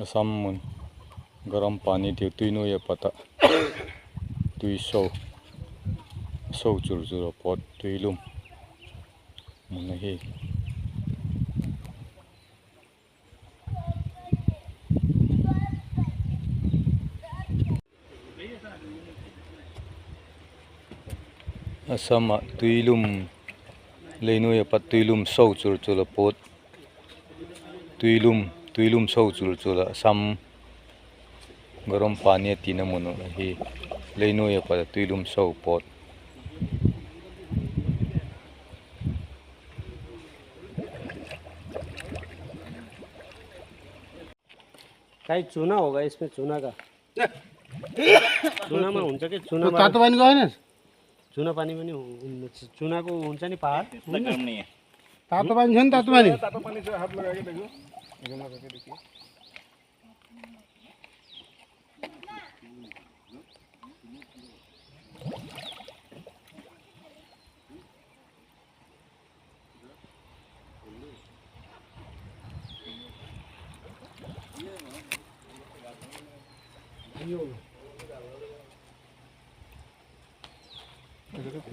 Samun garam pani tiu tuinu ya pata tui so chur chur pot tuilum mun hi asama tuilum leinu ya pat tuilum so chur chur pot tuilum so chur chur sam garam pani tina mun hi leinu ya pat tuilum so pot कहीं चूना होगा इसमें, चूना का चूना में हुन्छ कि चूना तो तातो पानी गएन चूना पानी पनि चूना को हुन्छ नि पहाड तातो पानी छ नि तातो पानी से हाथ लगा के देखो एकदम लगा के देखिए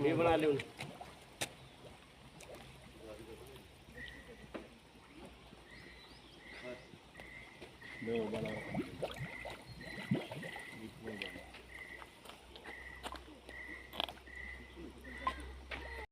ये बना ले दो बड़ा